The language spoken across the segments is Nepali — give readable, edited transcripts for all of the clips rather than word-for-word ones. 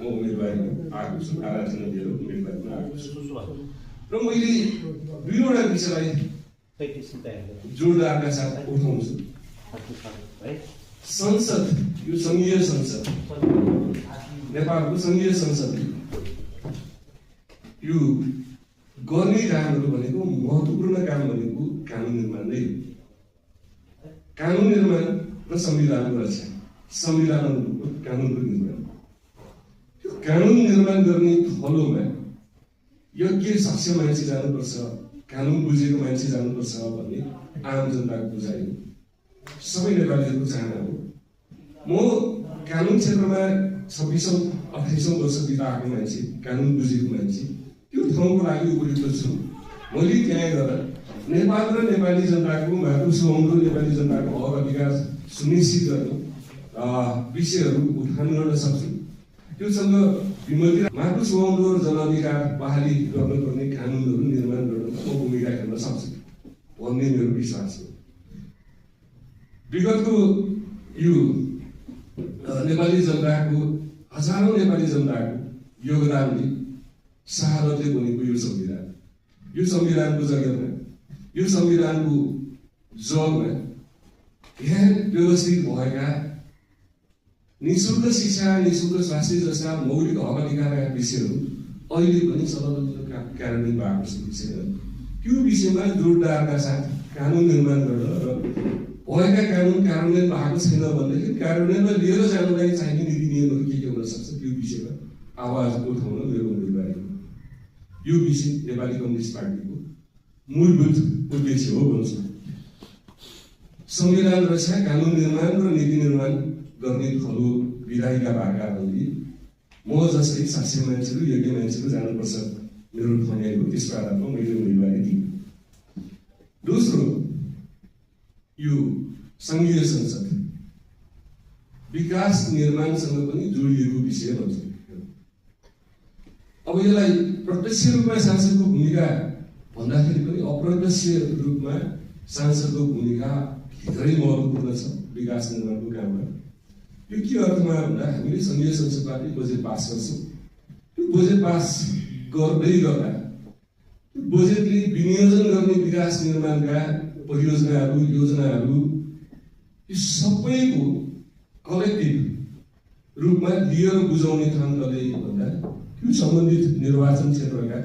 म उम्मेदवारीमा आएको छु, आराधना दिएर उम्मेदवारीमा आएको छु र मैले दुईवटा विषयलाई जोडदारका साथ उठाउँछु। संसद, यो संघीय संसद, नेपालको संघीय संसद यो गर्ने कामहरू भनेको महत्त्वपूर्ण काम भनेको कानुन निर्माण नै हो। कानुन निर्माण र संविधानको रक्षा, संविधान अनुरूप कानुनको निर्माण। त्यो कानुन निर्माण गर्ने थलोमा योग्य सक्षम मान्छे जानुपर्छ, कानुन बुझेको मान्छे जानुपर्छ भन्ने आम जनताको बुझाइ हो, सबै नेपालीहरूको चाहना हो। म कानुन क्षेत्रमा 26औं 28औं वर्ष बिताएको मान्छे, कानुन बुझेको मान्छे, त्यो ठाउँको लागि उपयुक्त छु। मैले त्यहाँ गएर नेपाल र नेपाली जनताको मातृ सुहाउँदो नेपाली जनताको हक अधिकार सुनिश्चित गर्ने विषयहरू उठान गर्न सक्छु। त्योसँग विमति मातृ सुहाउँदो जनअधिकार बहाली गर्नुपर्ने कानुनहरू निर्माण गर्न म भूमिका खेल्न सक्छु भन्ने मेरो विश्वास हो। विगतको यो नेपाली जनताको, हजारौं नेपाली जनताको योगदानले शहादतले बनेको यो संविधानको जगेर्मा, यो संविधानको जगमा यहाँ व्यवस्थित भएका निःशुल्क शिक्षा, निःशुल्क स्वास्थ्य जस्ता मौलिक हक अधिकारका विषयहरू अहिले पनि सर्वत्र कार्यान्वयन भएको विषय। त्यो विषयमा जोडदारका साथ कानुन निर्माण गर्न र भएका कानुन कार्यान्वयन भएको छैन भनेदेखि कार्यान्वयनमा लिएर जानुलाई चाहिने नीति नियमहरू के हुन सक्छ त्यो विषयमा आवाज उठाउन मेरो उम्मेदवारी हो। यो विषय नेपाली कम्युनिस्ट पार्टीको मूलभूत उद्देश्य हो भन्छु। संविधान रक्षा, कानुन निर्माण र नीति निर्माण गर्ने थलो विधायिका भएकाहरूले म जस्तै साक्षी मान्छेहरू, योग्य मान्छेहरू जानुपर्छ मेरो ठनाइ हो। त्यसको आधारमा मैले उम्मेदवारी दिएँ। दोस्रो, यो संघीय संसद विकास निर्माणसँग पनि जोडिएको विषय भन्छ। अब यसलाई प्रत्यक्ष रूपमा सांसदको भूमिका भन्दाखेरि पनि अप्रत्यक्ष रूपमा सांसदको भूमिका धेरै महत्त्वपूर्ण छ विकास निर्माणको काममा। यो के अर्थमा भन्दा हामीले संघीय संसदबाट बजेट पास गर्छौँ। त्यो बजेट पास गर्दै गर्दा त्यो बजेटले विनियोजन गर्ने विकास निर्माणका परियोजनाहरू, योजनाहरू यो सबैको कलेक्टिभ रूपमा लिएर बुझाउने काम गर्दै भन्दा त्यो सम्बन्धित निर्वाचन क्षेत्रका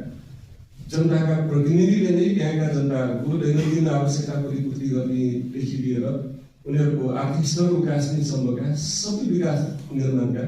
जनताका प्रतिनिधिले नै त्यहाँका जनताहरूको दैनन्दिन आवश्यकता परिपूर्ति गर्नेदेखि लिएर उनीहरूको आर्थिक स्तर उकास्नेसम्मका सबै विकास निर्माणका